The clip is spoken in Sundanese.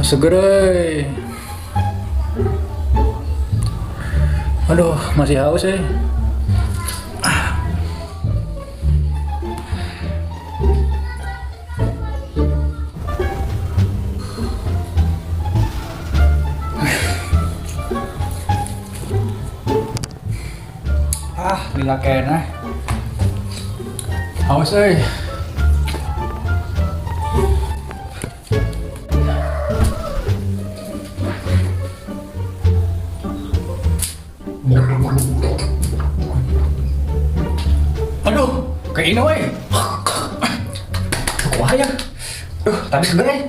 Seger euy. Aduh, masih haus eh. Ah, lila keneh. Haus euy. Aduh, kayak ini weh. Kuah ya. Duh, tapi seger eh.